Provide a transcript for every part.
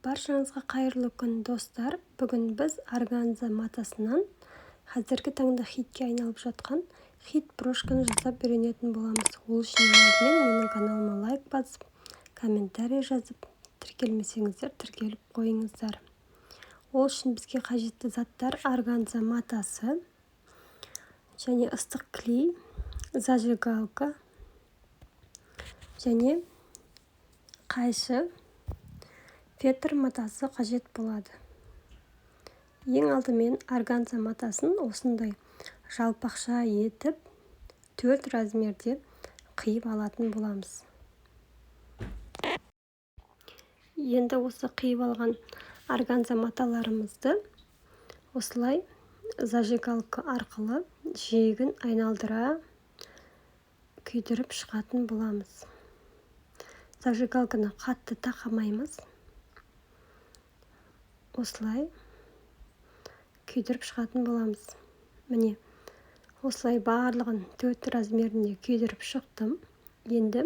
Баршаңызға қайырлы күн, достар! Бүгін біз органза матасынан қазіргі таңда хитке айналып жатқан хит брошканы жасап үйренетін боламыз. Ол үшін ең алдымен менің каналыма лайк басып, комментарий жазып, тіркелмесеңіздер тіркеліп қойыңыздар. Ол үшін бізге қажетті заттар: органза матасы және ыстық клей, зажигалка және қайшы, фетр матасы қажет болады. Ең алдымен органза матасын осындай жалпақша етіп 4 размерде қиып алатын боламыз. Енді осы қиып алған органза маталарымызды осылай зажигалка арқылы жиегін айналдыра күйдіріп шығатын боламыз. Зажигалканы қатты тақамаймыз. Осылай күйдіріп шығатын боламыз. Міне, осылай барлығын 4 размерінде күйдіріп шықтым. Енді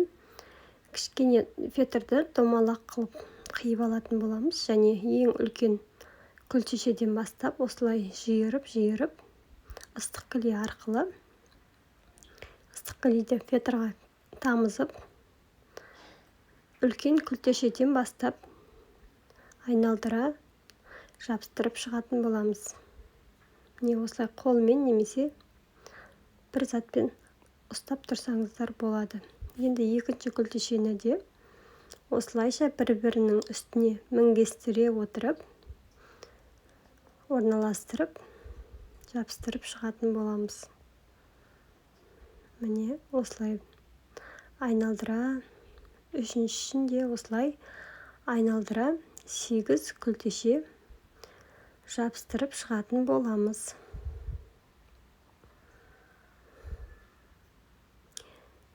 кішкене фетрді домалақ қылып қиып алатын боламыз. Және ең үлкен күлтешеден бастап осылай жиырып-жиырып ыстық клей арқылы ыстық клейді фетрға тамызып, үлкен күлтешеден бастап айналдыра жабыстырып шығатын боламыз. Міне, осылай қолмен немесе бір затпен ұстап тұрсаңыздар болады. Енді екінші күлтешені де осылайша бір-бірінің үстіне мінгестіре отырып, орналастырып, жабыстырып шығатын боламыз. Міне, осылай айналдыра, үшіншісін де осылай айналдыра 8 күлтеше жабыстырып шығатын боламыз.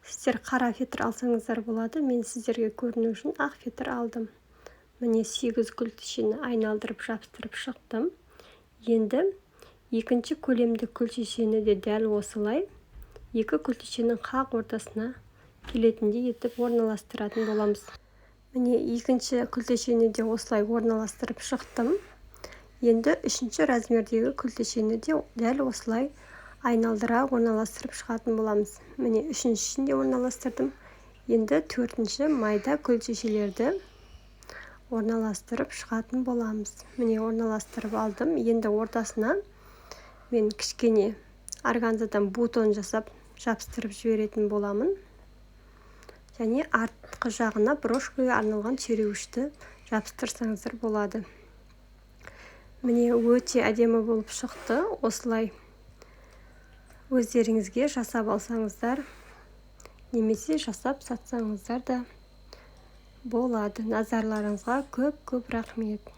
Сіздер қара фетр алсаңыздар болады, мен сіздерге көріну үшін ақ фетр алдым. Міне, 8 күлтешені айналдырып жабыстырып шықтым. Енді екінші көлемді күлтешені де дәл осылай екі күлтешенің қақ ортасына келетіндей етіп орналастыратын боламыз. Міне, екінші күлтешені де осылай орналастырып шықтым. Енді үшінші размердегі күлтешені де дәл осылай айналдыра орналастырып шығатын боламыз. Міне, үшіншісін де орналастырдым. Енді төртінші майда күлтешелерді орналастырып шығатын боламыз. Міне, орналастырып алдым. Енді ортасына мен кішкене органзадан бутон жасап жабыстырып жіберетін боламын. Және артқы жағына брошкаға арналған сүйреуішті жабыстырсаңыздар болады. Міне, өте әдемі болып шықты. Осылай өздеріңізге жасап алсаңыздар, немесе жасап сатсаңыздар да болады. Назарларыңызға көп-көп рахмет.